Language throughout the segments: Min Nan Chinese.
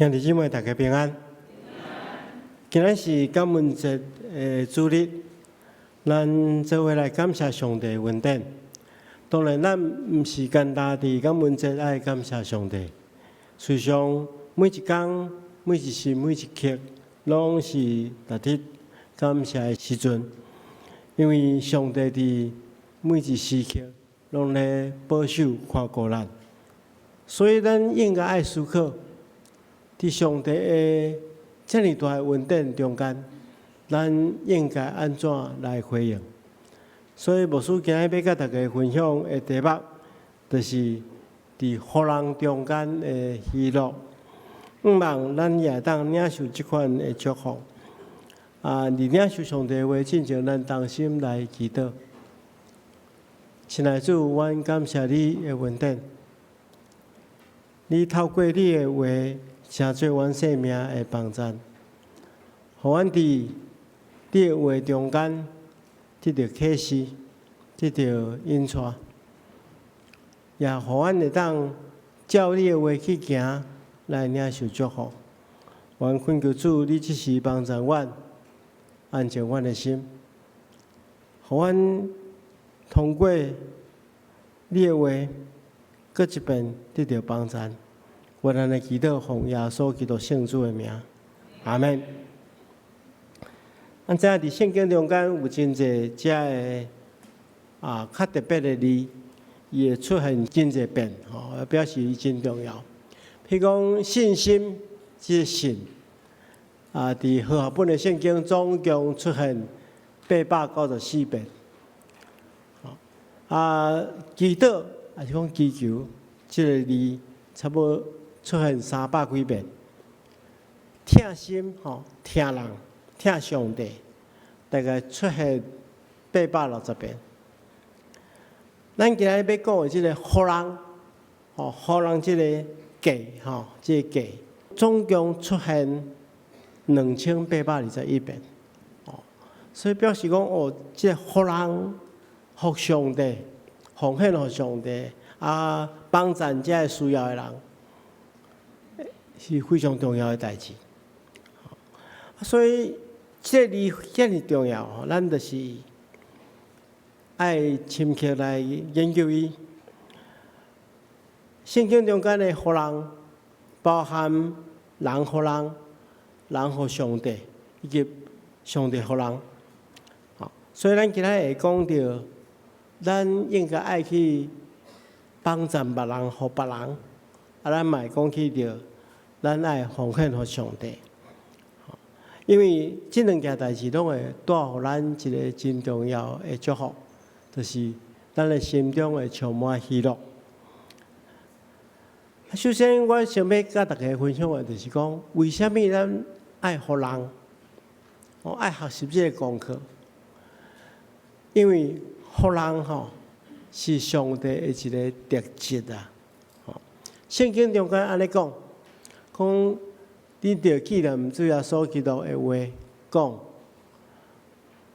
兄弟姊妹，大家平安。今仔是感恩節的主日，咱做伙來感謝上帝恩典。當然，咱毋是干焦佇感恩節愛感謝上帝，事實上每一工、每一時、每一刻，攏是值得感謝的時陣。因為上帝佇每一時刻攏咧保守看顧咱，所以咱應該愛思考，佇上帝的遮爾大的恩典中間，咱應該按怎來回應？所以牧師今日欲佮大家分享的題目，就是佇予人中間的喜樂。向望咱也會當領受這款的祝福。啊，佇領受上帝話進前，咱同心來祈禱。親愛主，阮感謝你的恩典，你透過你的話，成做阮生命的幫贊，予阮佇你的話中間得著啟示，得著引帶，也予阮會當照你的話去行，來領受祝福。阮懇求主，你這時幫贊阮，安靜阮的心，予阮通過你的話，閣一遍得著幫贊。阮按呢祈禱，奉耶穌基督聖主的名，阿們。咱知影佇聖經中間有真濟遮个啊較特別的字，伊會出現真濟遍，吼，表示伊真重要。譬如講信心，這個信啊，佇和合本的聖經總共出現894遍。啊，祈禱抑是講祈求，這個字差不多出現300幾遍。疼心吼，疼人，疼上帝，大概出現860遍。咱今日欲講的這個予人，吼，予人這個給吼，這個給，總共出現2821遍。哦，所以表示講哦，這個予人予上帝，奉獻予上帝，啊，幫贊這個需要的人，是非常重要的代誌。所以這個字遮爾重要，咱就是愛深刻來研究伊。聖經中間的予人，包含人予人、人予上帝，以及上帝予人。所以咱今仔會講著，咱應該愛去幫贊別人、予別人，啊，咱嘛會講起著，咱愛奉獻予上帝。因為這兩件代誌攏會帶予咱一個真重要的祝福，就是咱的心中會充滿喜樂。首先，我想欲佮大家分享的，就是講，為啥物咱愛予人？哦，愛學習這個功課，因為予人吼是上帝的一個特質啊。聖經中間按呢講，講你著紀念主耶穌基督的話講，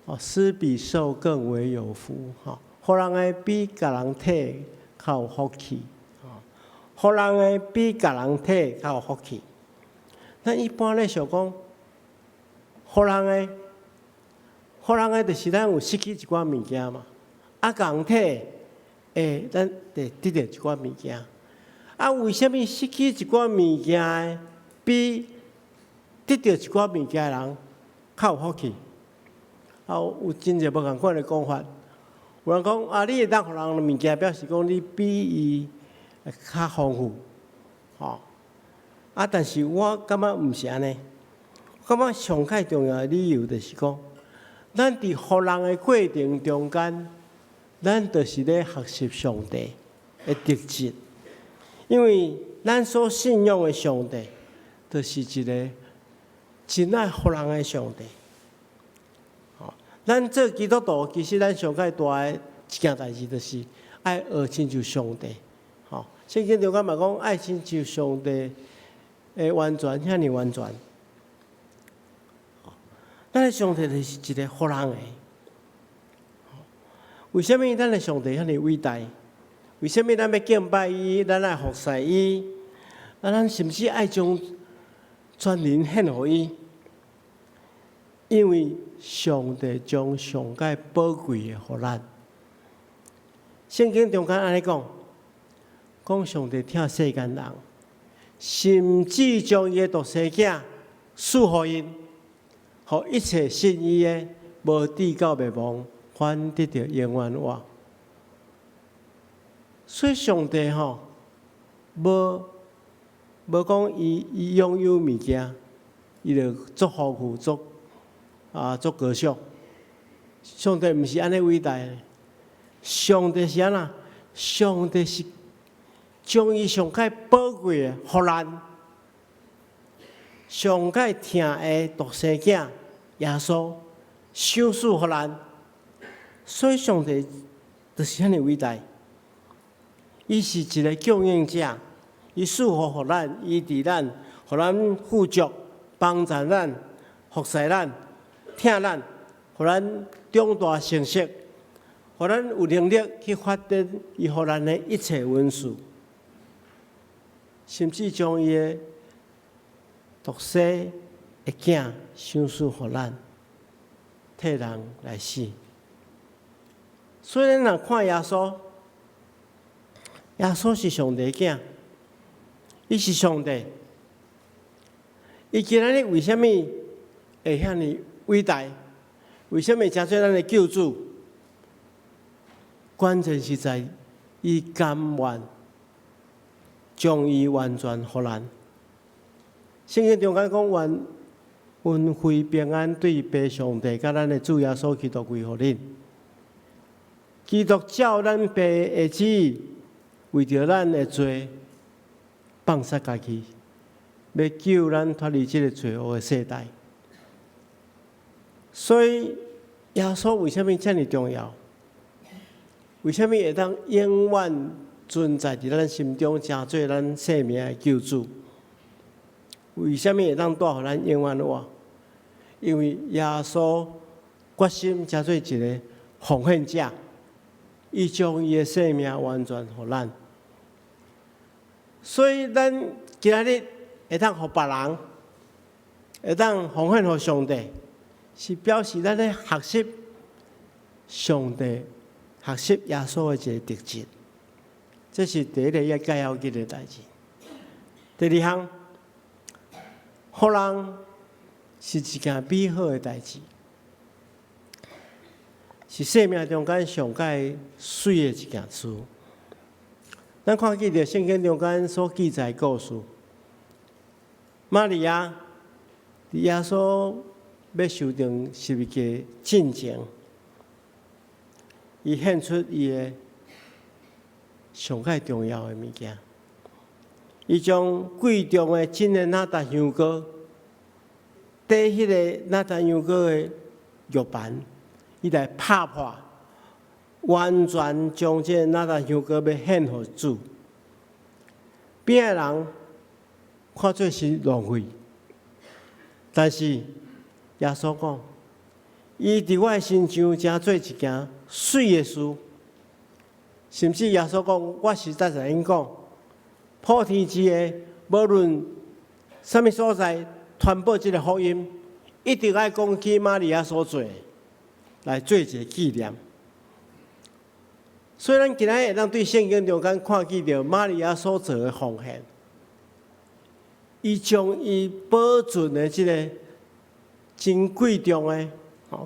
哦，施比受更為有福，吼，予人的比共人提較有福氣，吼，予人的比共人提較有福氣。咱一般咧想講，予人的，予人的就是咱有失去一寡物件嘛，啊，共人提，欸，咱會得著一寡物件。啊，為啥物失去一寡物件的比得著一寡物件的人較有福氣？啊，有真濟無仝款的講法。有人講啊，你會當予人的物件，表示講你比伊較豐富，吼。啊，但是我感覺毋是按呢。我感覺上較重要的理由就是講，咱佇予人的過程中間，咱就是咧學習上帝的特質，因為咱所信仰的上帝，就是一個真愛予人的上帝。咱做基督徒，其實咱上較大的一件代誌，就是愛學親像上帝。吼，聖經中間嘛講，愛親像上帝的完全，遐爾完全。咱的上帝就是一個予人的。為啥物咱的上帝遐爾偉大？為啥物咱欲敬拜伊？咱愛服侍伊？啊，咱甚至愛將全人獻予伊，因為上帝將上蓋寶貴的予咱。聖經中間按呢講，講上帝疼世間人，甚至將伊的獨生囝賜予𪜶，予一切信伊的，無至到滅亡，反得著永遠活。所以上帝吼，無講伊擁有物件，伊就足豐富、足高尚。上帝毋是按呢偉大的，上帝是按怎？上帝是將伊上蓋寶貴的予咱，上蓋疼的獨生囝耶穌，賞賜予咱。所以上帝就是遐爾偉大，伊是一个供應者，伊賜福予咱，醫治咱，予咱富足，幫助咱，服侍咱，疼咱，予咱長大成熟，予咱有能力去發展伊予咱的一切恩賜，甚至將伊的獨生的囝賞賜予咱，替人來死。所以咱若看耶穌，耶穌是上帝囝，伊是上帝。伊今仔日為啥物會遐爾偉大？為啥物成做咱的救主？關鍵是在伊甘願將伊完全予咱。聖經中間講，願恩惠平安對父上帝佮咱的主耶穌基督歸予恁。基督照咱父的旨意，為著咱的罪放殺家己，欲救咱脫離這个罪惡的世代。所以耶穌為啥物遮爾重要？為啥物會當永遠存在佇咱心中，成做咱生命的救主？為啥物會當帶予咱永遠活？因為耶穌決心成做一个奉獻者，伊將伊的生命完全予咱。所以咱今仔日會當予別人，會當奉獻予上帝，是表示咱咧學習上帝、學習耶穌的一個特質。這是第一個要較要緊的代誌。第二項，予人是一件美好的代誌，是生命中間上蓋媠的一件事。咱看見著聖經中間所記載故事，瑪利亞佇耶穌欲受釘十字架進前，伊獻出伊的上蓋重要的物件，伊將貴重的真的哪噠香膏，綴彼个哪噠香膏的玉盤，伊來拍破，完全將這个哪噠香膏欲獻予主。邊仔人看做是浪費，但是耶穌講，伊佇我的身上成做一件媠的事，甚至耶穌講，我實在在恁講，普天之下，無論啥物所在，傳播這个福音，一定愛講起瑪利亞所做的，來做一个紀念。所以，咱今仔日會當對聖經中間看見著瑪利亞所做的奉獻，伊將伊保存的這个真貴重的，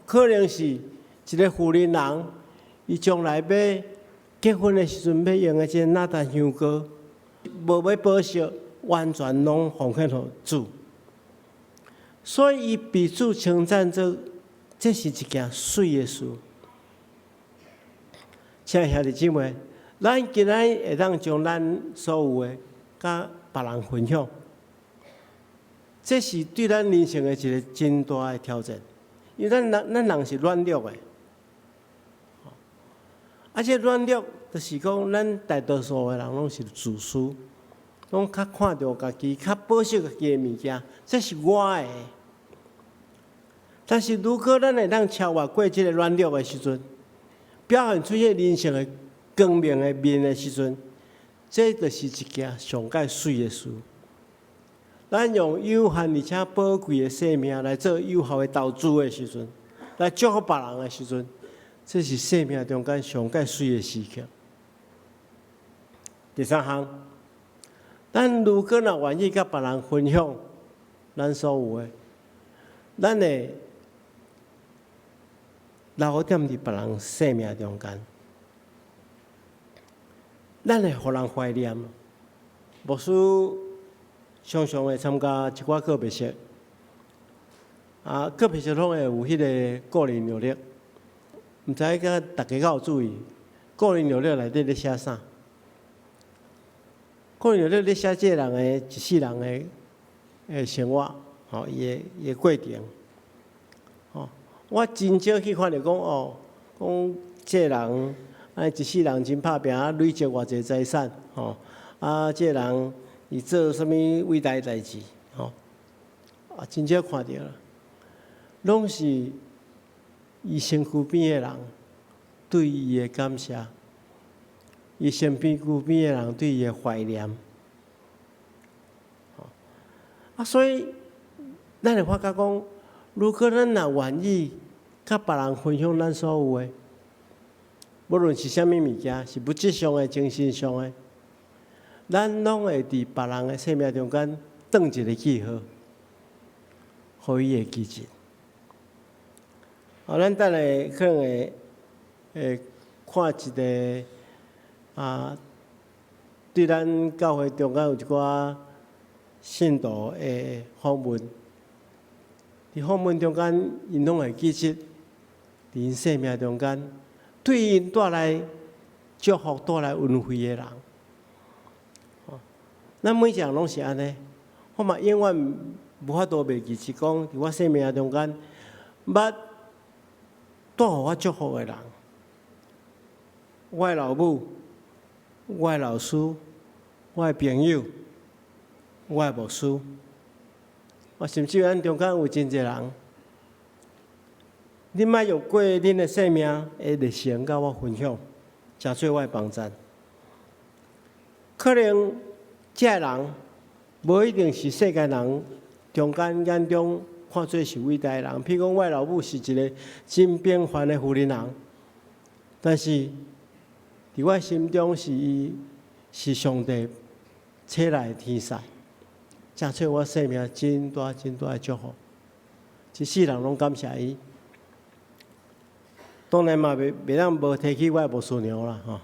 可能是一个婦人人，伊將來欲結婚的時陣欲用的這个哪噠香膏，無欲保惜，完全攏奉獻予主。所以，伊被主稱讚做，這是一件媠的事。親愛兄弟姊妹，咱今仔日會當將咱所有的佮別人分享，這是對咱人生的一个真大的挑戰。因為咱人是軟弱的，啊，這軟弱就是講，咱大多數的人攏是自私，攏較看重家己，較保守家己的物件，這是我的。但是如果咱會當超越過這个軟弱的時陣，表現出這個人性的光明的面的時陣，這就是一件上蓋媠的事。咱用有限而且寶貴的生命來做有效的投資的時陣，來祝福別人的時陣，這是生命中間上蓋媠的時刻。第三項，咱如果若願意佮別人分享咱所有的，咱會留踮佇別人生命中間，咱會予人懷念。牧師常常會參加一寡告別式，啊，告別式攏會有彼个個人履歷，毋知影大家敢有注意？個人履歷內底咧寫啥？個人履歷咧寫這個人的一世人的生活，吼，伊的過程，吼，我真少去看著講哦，講這個人按呢一世人真拍拚，啊累積偌濟財產，吼，啊，這個人伊做啥物偉大代誌，吼，啊，真少看著啦，攏是伊身軀邊的人對伊的感謝，伊身邊軀邊的人對伊的懷念，啊，所以咱會發覺講，如果咱若願意佮別人分享咱所有的，無論是啥物物件，是物質上的、精神上的，咱攏會佇別人的生命中間轉一个記號，予伊會記得。啊，咱等下可能會看一个啊，對咱教會中間有一寡信徒的訪問，佇訪問中間，𪜶攏會記得，佇𪜶生命中間，對𪜶帶來祝福、帶來恩惠的人。咱每一個人攏是按呢，我嘛永遠無法度袂記得講，佇我生命中間，捌帶予我祝福的人，我的老母、我的老師、我的朋友、我的牧師，我甚至咱中間有真濟人，恁莫用過恁的生命的歷程佮我分享，成做我的幫贊。可能這个人無一定是世間人中間眼中看做是偉大的人，譬如講，我的老母是一个真平凡的婦人，但是佇我心中是伊是上帝差來的天使，成做我生命真大真大的祝福，一世人攏感謝伊。當然嘛，袂當無提起我的牧師娘啦，吼，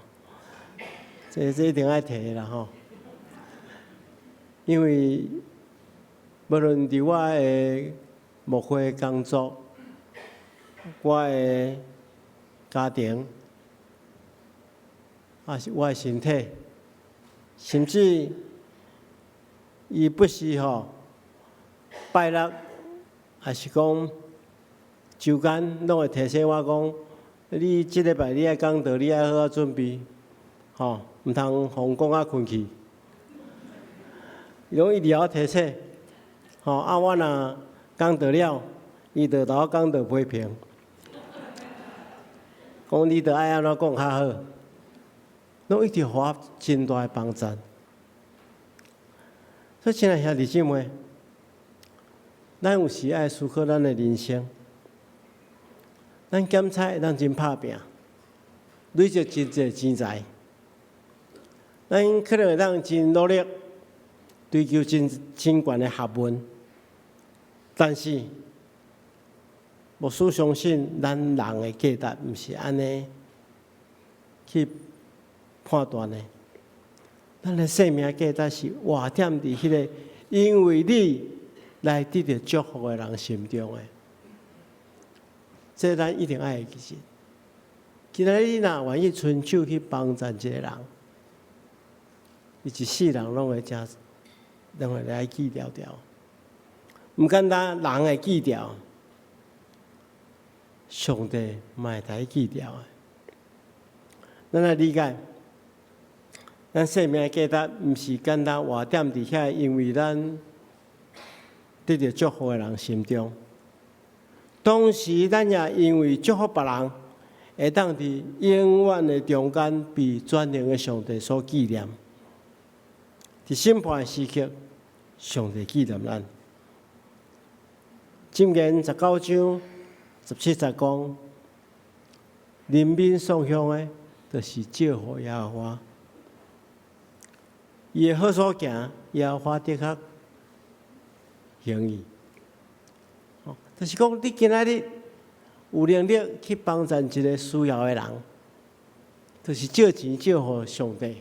這一定愛提的啦，吼。因為無論佇我的牧會工作，我的家庭，抑是我的身體，甚至伊不時吼拜六，抑是講週間，攏會提醒我講：你這禮拜你愛講道，你愛好好準備，吼，毋通予人講甲睏去。伊攏一直予我提醒，吼啊！我若講道了，伊就留我講道批評，講你著愛按怎講較好，攏一直予我真大的幫贊。所以，親愛兄弟姊妹，咱有時愛思考咱的人生，咱檢查會當真拍拚，累積真濟錢財，咱可能會當真努力，追求真真懸的學問，但是牧師相信咱人的價值毋是按呢去判斷的。咱的生命價值是活踮佇彼个因為你來得著祝福的人心中的，這咱一定愛會記得。今仔日你若願意伸手去幫贊一个人，伊一世人攏會誠，攏會來記牢牢。毋簡單，人會記牢，上帝嘛會共伊記牢的。咱來理解，咱生命的價值毋是簡單活踮佇遐，因為咱得著祝福的人心中。同時，咱也因為祝福別人，會當佇永遠的中間被全能的上帝所紀念。佇審判的時刻，上帝紀念咱。箴言19章17節講，憐憫送香的，就是借予耶和華。伊的好所行，耶和華的確興伊。就是講，你今仔日有能力去幫贊一個需要的人，就是借錢借予上帝，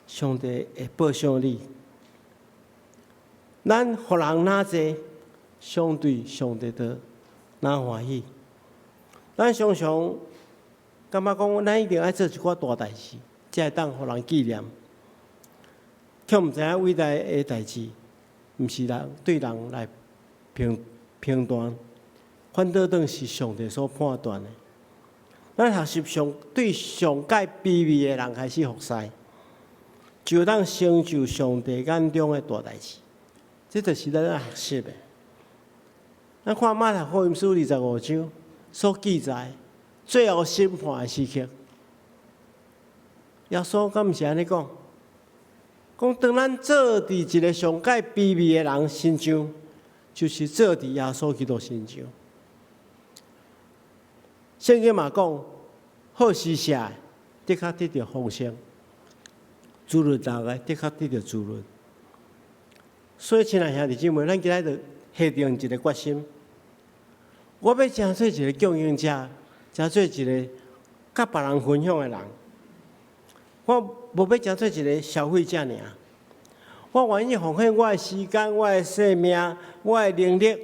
上帝會報賞你。咱予人若濟，相對上帝就若歡喜。咱常常感覺講，咱一定愛做一寡大代誌，才會當予人紀念。卻毋知影偉大的代誌，毋是人對人來評斷，反倒轉是上帝所判斷的。咱學習上對上蓋卑微的人開始服侍，就會當成就上帝眼中的大代誌。這就是咱愛學習的。咱看馬太福音書25章所記載，最後審判的時刻，耶穌敢毋是按呢講？講當咱做佇一個上蓋卑微的人身上，就是做佇耶穌基督身上。聖經嘛講，好施捨的，的確得著豐盛；滋潤人的，的確得著滋潤。所以，親愛兄弟姊妹，咱今仔日下定一個決心，我欲成做一個供應者，成做一個佮別人分享的人。我無欲成做一個消費者爾，我願意奉獻我的時間、我的生命、我的能力、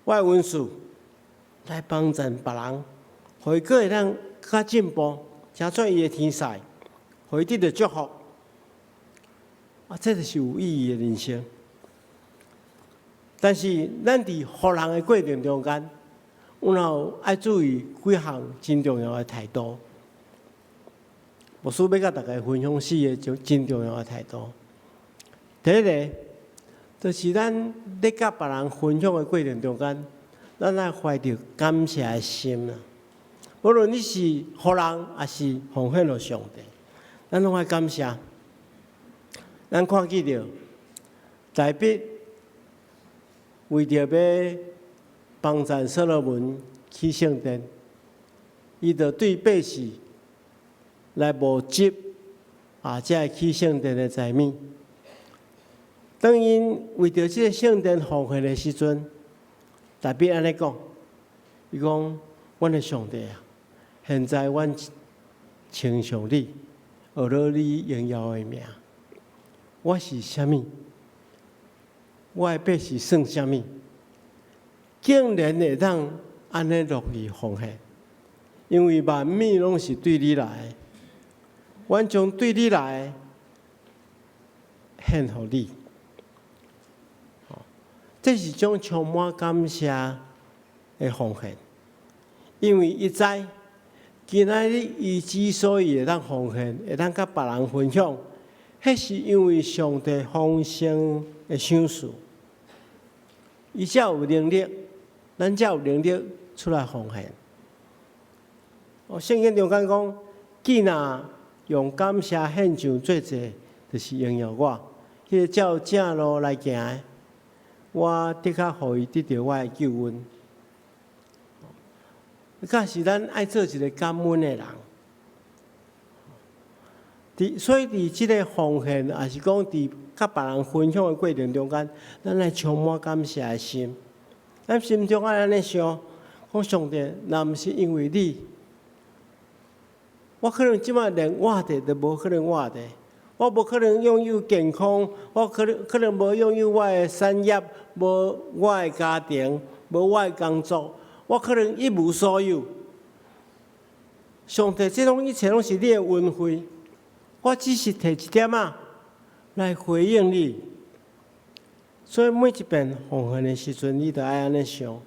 我的恩賜，來幫助別人，予伊閣會當較進步，成做伊的天使，予伊得著祝福。啊，這就是有意義的人生。但是，咱佇予人的過程中間，有若有愛注意幾項真重要的態度。牧師欲佮大家分享四個真重要的態度。第一个，就是咱咧佮別人分享的過程中間，咱愛懷著感謝的心啦。無論你是予人，抑是奉獻予上帝，咱攏愛感謝。咱看見著，大衛為著欲幫贊所羅門起聖殿，伊就對百姓來募集啊，這個起聖殿的財物。當𪜶為著這個聖殿奉獻的時陣，大衛按呢講，伊講：阮的上帝啊，現在阮稱頌你，學了你榮耀的名。我是啥物？我的百姓算啥物？竟然會當按呢樂意奉獻，因為萬物攏是對你來的，阮將對你來的獻予你。這是種充滿感謝的奉獻，因為伊知今仔日伊之所以會當奉獻，會當佮別人分享，彼是因為上帝豐盛的賞賜，伊才有能力，咱才有能力出來奉獻。哦，聖經中間講，既若用感謝獻上做祭，就是榮耀我。彼個照正路來行的，我的確予伊得著我的救恩。假使咱愛做一個感恩的人，所以佇這個奉獻，抑是講佇佮別人分享的過程中間，咱愛充滿感謝的心。咱心中愛按呢想，講上帝，若毋是因為你，我可能這擺連活著都無可能活著。我無可能擁有健康，我可能無擁有我的產業，無我的家庭，無我的工作，我可能一無所有。上帝，這攏一切攏是你的恩惠，我只是提一點仔來回應你。所以每一遍奉獻的時陣，你都愛按呢想，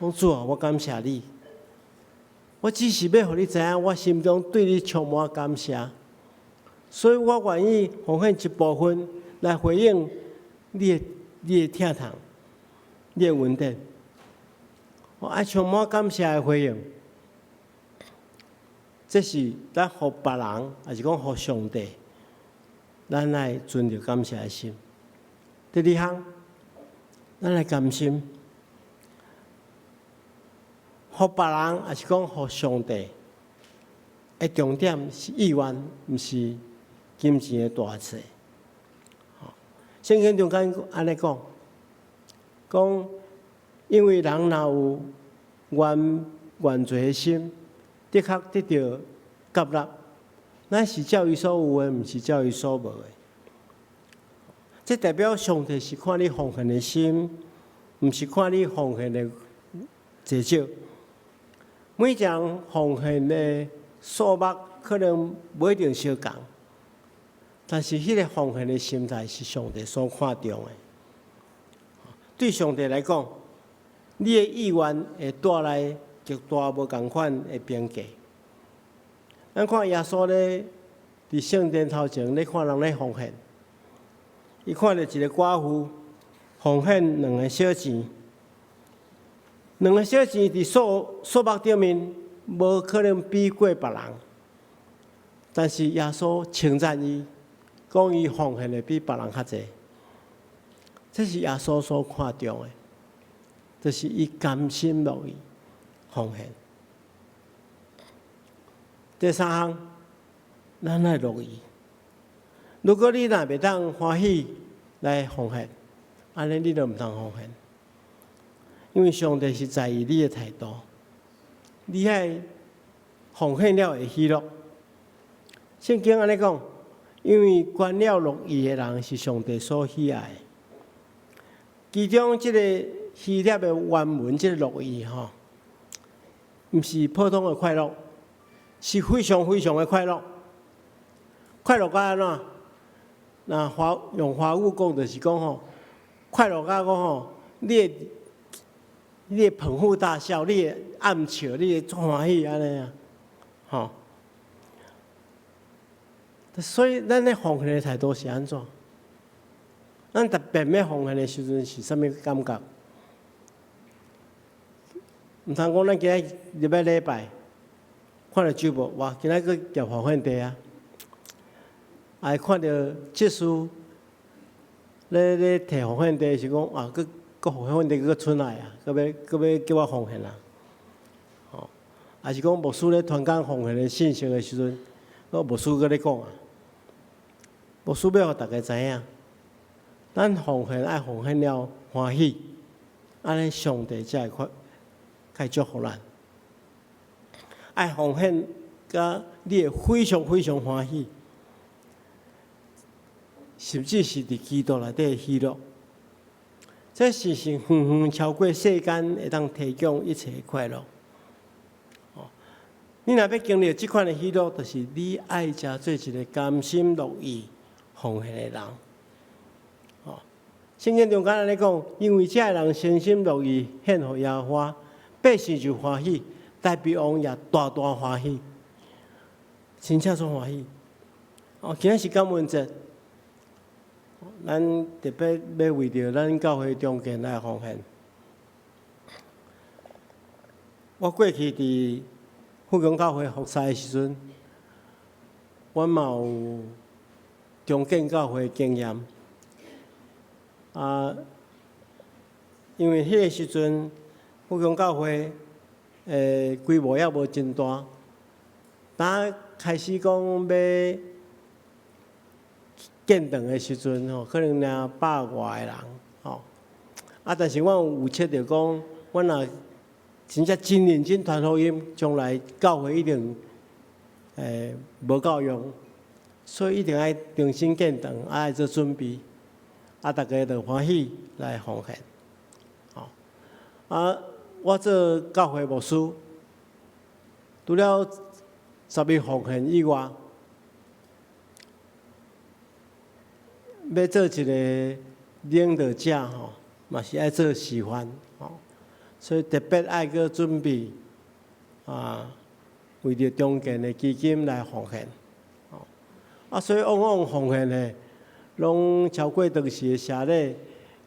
講主啊，我感謝你。我只是欲予你知影，我心中對你充滿感謝。所以我願意奉獻一部分來回應你的疼痛，你的恩典。我愛充滿感謝的回應，這是咱予別人，抑是講予上帝，咱愛存著感謝的心。第二項，咱來甘心，予別人，抑是講予上帝的重點是意願，毋是金錢的大細。聖經中間按呢講，講因為人若有願願濟的心，的確得著接納，乃是照伊所有的，毋是照伊所無的。這代表上帝是看你奉獻的心，毋是看你奉獻的濟少。每一人奉獻的數目可能無一定相仝，但是彼个奉獻的心態是上帝所看重的。對上帝來講，你的意願會帶來極大無仝款的評價。咱看耶穌咧，佇聖殿頭前咧看人咧奉獻，伊看著一个寡婦奉獻兩个小錢，兩個小錢佇數目頂面無可能比過別人，但是耶穌稱讚伊，講伊奉獻的比別人較濟，這是耶穌所看重的，就是伊甘心樂意奉獻。第三項，咱愛樂意。如果你若袂當歡喜來奉獻，按呢你就毋通奉獻，因為上帝是在意你的態度，你愛奉獻了會喜樂。聖經按呢講，因為捐了樂意的人是上帝所喜愛的。其中這個希臘的原文，這个樂意吼，毋是普通的快樂，是非常非常的快樂。快樂到按怎？若用華語講，就是講吼，快樂到講吼，你會捧腹大笑，你會暗笑，你會足歡喜按呢啊，吼。所以咱咧奉獻的態度是按怎？咱特別欲奉獻的時陣是啥物感覺？毋通講咱今仔入來禮拜，看著主目，哇！今仔閣夾奉獻袋啊！啊，看著執事咧提奉獻袋，是講啊，閣閣奉獻袋閣出來啊，閣欲叫我奉獻啊！吼，抑是講牧師咧傳講奉獻的信息的時陣，閣牧師閣咧講啊，牧師欲予大家知影，咱奉獻愛奉獻了歡喜，按呢上帝才會較會祝福咱。愛奉獻，佮你會非常非常歡喜，甚至是佇基督內底的喜樂。這是遠遠超過世間會當提供一切的快樂。哦，你若欲經歷這款的喜樂，就是你愛誠做一个甘心樂意奉獻的人。哦，聖經中間按呢講，因為這个人誠心樂意獻予耶和華，百姓就歡喜，大衛王也大大歡喜，真正足歡喜。哦，今仔是感恩節，咱特別欲為著咱教會重建來奉獻。我過去佇富強教會服侍的時陣，阮嘛有重建教會經驗。啊，因為彼个時陣富強教會規模猶無真大，當開始講欲建堂的時陣吼，可能爾百外个人吼。啊，但是阮有預測著講，阮若真正真認真傳福音，將來教會一定無夠用，所以一定愛重新建堂，愛做準備。啊，大家就歡喜來奉獻。吼，啊，我做教會牧師，除了十一奉獻以外，欲做一个領導者吼，嘛是愛做示範吼，所以特別愛閣準備啊，為著重建的基金來奉獻。吼，啊，所以往往奉獻的，攏超過當時的社禮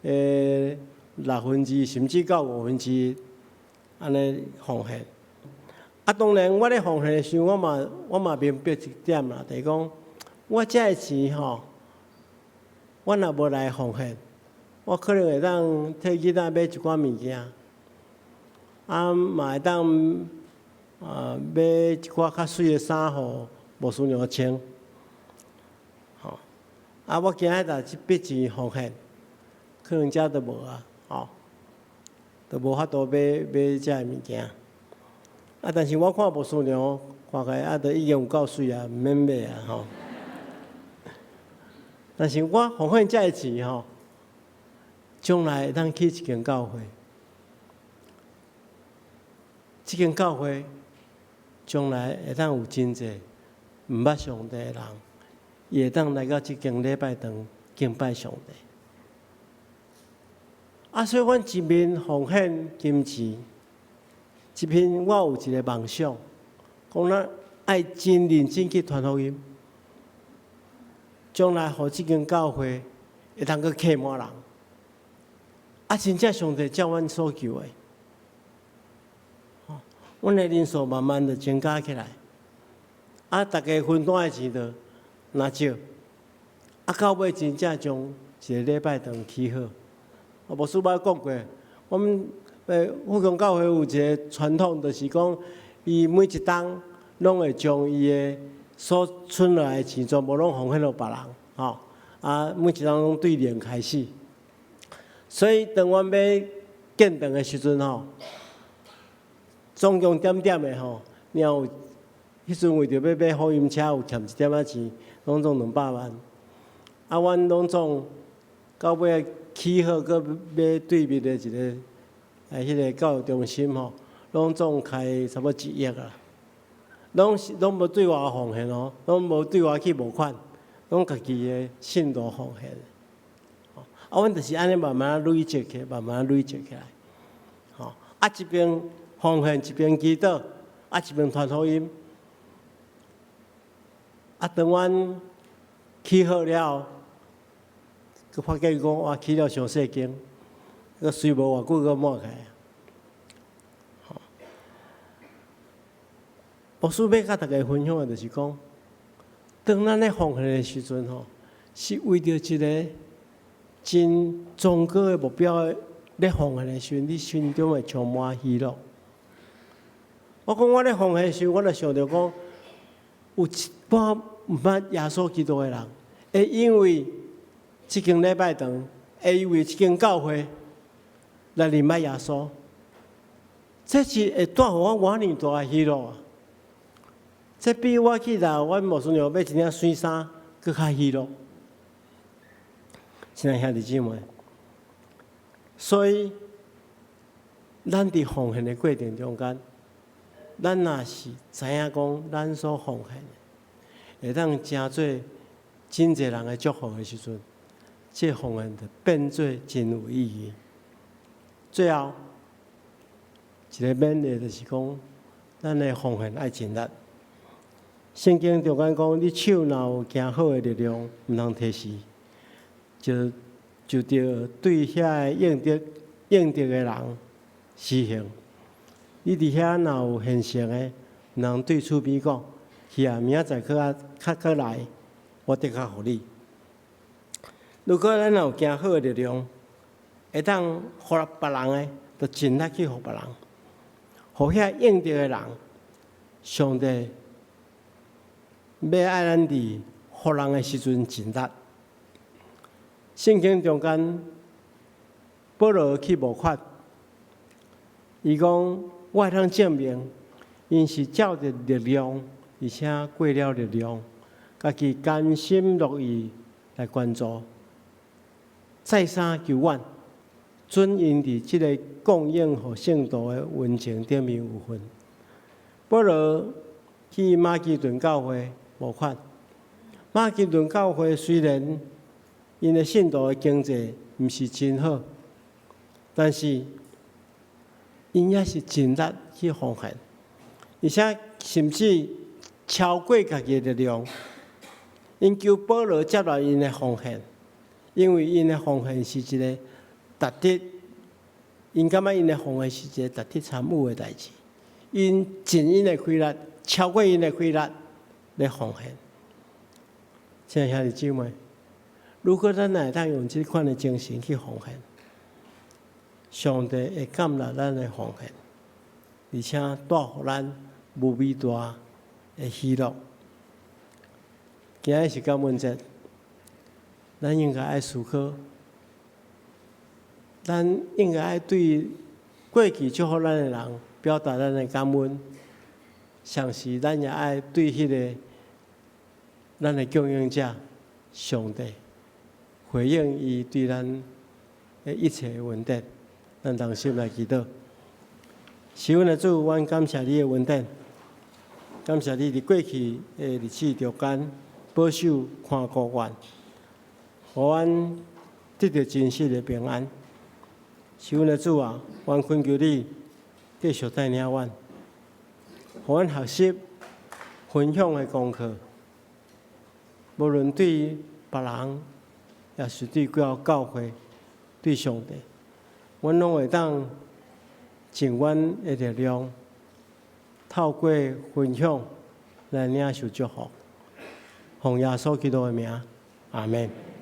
的六分之一，甚至到五分之一，按呢奉獻。啊，當然我咧奉獻的時陣，我嘛明白一點啦，就是講我這个錢吼，我若無來奉獻，我可能會當替囡仔買一寡物件，啊嘛會當買一寡較媠的衫予牧師娘穿，吼。啊，我今仔若這筆錢奉獻，可能遮都無啊，吼，都無法度買買這个物件。啊，但是我看牧師娘看起來啊，都已經有夠媠啊，毋免買啊，吼。但是我奉獻這个錢吼，將來會當起一間教會，這間教會將來會當有真濟毋捌上帝的人，伊會當來到這間禮拜堂敬拜上帝。啊，所以阮一面奉獻金錢，一面我有一個夢想，講咱愛真認真去傳福音，將來予這間教會會當閣客滿人。啊，真正上帝照阮所求的，阮的人數慢慢的增加起來，啊，逐家分擔的錢就若少，啊，到尾真正將一個禮拜堂起好。啊，牧師捌講過，阮富強教會有一個傳統，就是講，伊每一冬攏會將伊的所存落來的錢全部攏奉獻予別人，吼，啊，每一冬攏對零開始。所以當阮欲建堂的時陣吼，總共點點的吼，然後彼陣為著欲買福音車有欠一點仔錢，攏總200萬。啊，阮攏總到尾起好，閣買對面的一個彼个教育中心吼，攏總開差不多1億啊。攏是攏無對外奉獻哦，攏無對外去募款，攏家己的信徒奉獻。啊，阮就是按呢慢慢累積起，慢慢累積起來。吼，啊，一邊奉獻，一邊祈禱，啊，一邊傳福音。啊，當阮起好了後，閣發覺講哇，起了傷細間，閣隨無偌久閣滿起來。吼，牧師欲佮大家分享的，就是講，當咱咧奉獻的時陣吼，是為著一个真崇高的目標咧奉獻的時陣，你心中會充滿喜樂。我講我咧奉獻的時陣，我就想著講，有一寡毋捌耶穌基督的人，會因為這間禮拜堂，會因為這間教會來認捌耶穌，這是會帶予我偌爾大的喜樂啊！這比我去共阮牧師娘買一領媠衫閣較喜樂。親愛兄弟姊妹，所以咱佇奉獻的過程中間，咱若是知影講，咱所奉獻的會當成做真濟人的祝福的時陣，這個奉獻就變做真有意義。最後一個勉勵就是講，咱的奉獻愛盡力。聖經中間講，你手若有行好的力量，毋通推辭。就著對遐个應得的人施行。你佇遐若有現成的，毋通對厝邊講，去啊，明仔載閣較較閣來，我得較予你。如果咱若有行好的力量，會當予別人的，就盡力去予別人，予遐應得的人，上帝欲愛咱佇予人的時陣盡力。聖經中間，保羅去募款，伊講我會當證明，𪜶是照著力量，而且過了力量，家己甘心樂意來捐助。再三求阮，准𪜶佇這个供應予聖徒的恩情頂面有份。保羅去馬其頓教會募款，馬其頓教會雖然𪜶的信徒的經濟毋是真好，但是𪜶也是盡力去奉獻，而且甚至超過家己的力量。𪜶求保羅接納𪜶的奉獻，因為𪜶的奉獻是一个值得，𪜶感覺𪜶的奉獻是一個值得參與的代誌。𪜶盡𪜶的氣力，超過𪜶的氣力來奉獻。親愛兄弟姊妹，如果咱會當用這款的精神去奉獻，上帝會感納咱的奉獻，而且帶予咱無比大的喜樂。今日是感恩節，咱應該愛思考，咱應該愛對過去祝福咱的人表達咱的感恩，同時咱也愛對彼个咱的供應者上帝回應伊對咱的一切恩典。咱同心來祈禱。是阮的主，阮感謝你的恩典，感謝你佇過去的日子中間保守看顧阮，予阮得著真實的平安。是阮的主啊，阮懇求你繼續帶領阮，予阮學習分享的功課，無論對別人，抑是對教會、對上帝，阮攏會當盡阮的力量，透過分享來領受祝福。奉耶穌基督的名，阿門。